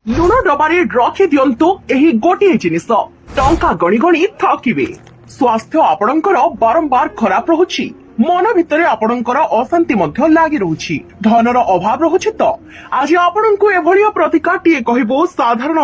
ଲୁଣ ଡବାରେ ରଖିଦିଅନ୍ତୁ ଏହି ଗୋଟିଏ ଜିନିଷ, ଟଙ୍କା ଗଣି ଗଣି ଥକିବେ। ସ୍ୱାସ୍ଥ୍ୟ ଆପଣଙ୍କର ବାରମ୍ବାର ଖରାପ ରହୁଛି। ମନ ଭିତରେ ଆପଣଙ୍କର ଅଶାନ୍ତି ମଧ୍ୟ ଲାଗି ରହୁଛି। ଧନର ଅଭାବ ରହୁଛି ତ ଆଜି ଆପଣଙ୍କୁ ଏଭଳି ପ୍ରତିକାରଟିଏ କହିବୁ, ସାଧାରଣ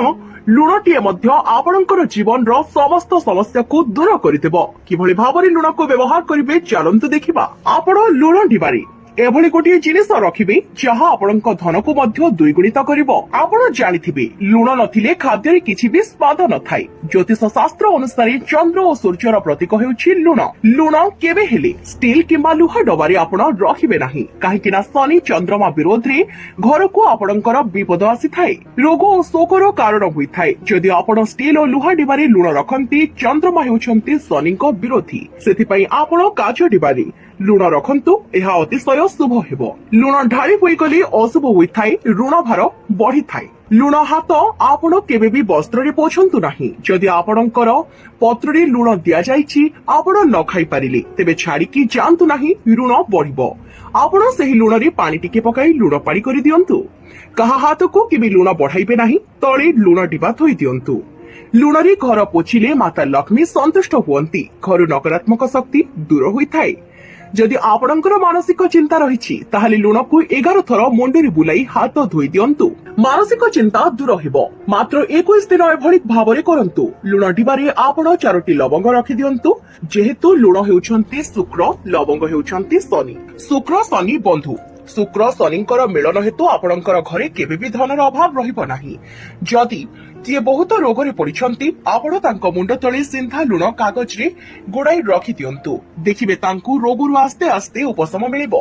ଲୁଣଟିଏ ମଧ୍ୟ ଆପଣଙ୍କର ଜୀବନର ସମସ୍ତ ସମସ୍ୟାକୁ ଦୂର କରିଦେବ। କିଭଳି ଭାବରେ ଲୁଣକୁ ବ୍ୟବହାର କରିବେ, ଚାଲନ୍ତୁ ଦେଖିବା। ଆପଣ ଲୁଣ ଡିବାରେ ଏଭଳି ଗୋଟିଏ ଜିନିଷ ରଖିବେ, ଯାହା ଆପଣଙ୍କ ଧନକୁ ମଧ୍ୟ ଦ୍ୱିଗୁଣିତ କରିବ। ଆପଣ ଜାଣିଥିବେ, ଲୁଣ ନଥିଲେ ଖାଦ୍ୟରେ କିଛି ବି ସ୍ୱାଦ ନଥାଏ। ଜ୍ୟୋତିଷ ଶାସ୍ତ୍ର ଅନୁସାରେ ଚନ୍ଦ୍ର ଓ ସୂର୍ଯ୍ୟର ପ୍ରତୀକ ହେଉଛି ଲୁଣ। ଲୁଣ କେବେ ହେଲେ ଷ୍ଟିଲ କିମ୍ବା ଲୁହା ଡବାରେ ଆପଣ ରଖିବେ ନାହିଁ, କାହିଁକି ନା ଶନି ଚନ୍ଦ୍ରମା ବିରୋଧରେ ଘରକୁ ଆପଣଙ୍କର ବିପଦ ଆସିଥାଏ, ରୋଗ ଓ ଶୋକର କାରଣ ହୋଇଥାଏ। ଯଦି ଆପଣ ଷ୍ଟିଲ ଓ ଲୁହା ଡିବାରେ ଲୁଣ ରଖନ୍ତି, ଚନ୍ଦ୍ରମା ହେଉଛନ୍ତି ଶନିଙ୍କ ବିରୋଧୀ। ସେଥିପାଇଁ ଆପଣ କାଚ ଡିବାରେ ଲୁଣ ରଖନ୍ତୁ, ଏହା ଅତିଶୟ ଶୁଭ ହେବ। ଲୁଣ ଢାଳି ହୋଇଗଲେ ଅଶୁଭ ହୋଇଥାଏ, ଋଣ ଭାର ବଢିଥାଏ। ଲୁଣ ହାତ ଆପଣ କେବେ ବି ବସ୍ତ୍ରରେ ପୋଛନ୍ତୁ ନାହିଁ। ଯଦି ଆପଣଙ୍କର ପତ୍ରରେ ଲୁଣ ଦିଆଯାଇଛି, ଆପଣ ନ ଖାଇ ପାରିଲେ, ତେବେ ଛାଡିକି ଯାଆନ୍ତୁ ନାହିଁ, ଋଣ ବଢିବ। ଆପଣ ସେହି ଲୁଣରେ ପାଣି ଟିକେ ପକାଇ ଲୁଣ ପାଣି କରିଦିଅନ୍ତୁ। କାହା ହାତକୁ କେବେ ଲୁଣ ବଢାଇବେ ନାହିଁ। ତଳେ ଲୁଣ ଡିବା ଥୋଇ ଦିଅନ୍ତୁ। ଲୁଣରେ ଘର ପୋଛିଲେ ମାତା ଲକ୍ଷ୍ମୀ ସନ୍ତୁଷ୍ଟ ହୁଅନ୍ତି, ଘରୁ ନକାରାତ୍ମକ ଶକ୍ତି ଦୂର ହୋଇଥାଏ। ଯଦି ଆପଣଙ୍କର ମାନସିକ ଚିନ୍ତା ରହିଛି, ତାହେଲେ ଲୁଣକୁ 11 ଥର ମୁଣ୍ଡରେ ବୁଲାଇ ହାତ ଧୋଇ ଦିଅନ୍ତୁ, ମାନସିକ ଚିନ୍ତା ଦୂର ହେବ। ମାତ୍ର 21 ଦିନ ଏଭଳି ଭାବରେ କରନ୍ତୁ। ଲୁଣ ଡିବାରେ ଆପଣ ଚାରୋଟି ଲବଙ୍ଗ ରଖିଦିଅନ୍ତୁ। ଯେହେତୁ ଲୁଣ ହେଉଛନ୍ତି ଶୁକ୍ର, ଲବଙ୍ଗ ହେଉଛନ୍ତି ଶନି। ଶୁକ୍ର ଶନି ବନ୍ଧୁ। ଶୁକ୍ର ଶନିଙ୍କର ମିଳନ ହେତୁ ଆପଣଙ୍କର ଘରେ କେବେ ବି ଧନର ଅଭାବ ରହିବ ନାହିଁ। ଯଦି କିଏ ବହୁତ ରୋଗରେ ପଡିଛନ୍ତି, ଆପଣ ତାଙ୍କ ମୁଣ୍ଡ ତଳେ ସିନ୍ଧା ଲୁଣ କାଗଜରେ ଗୋଡାଇ ରଖିଦିଅନ୍ତୁ। ଦେଖିବେ, ତାଙ୍କୁ ରୋଗରୁ ଆସ୍ତେ ଆସ୍ତେ ଉପଶମ ମିଳିବ।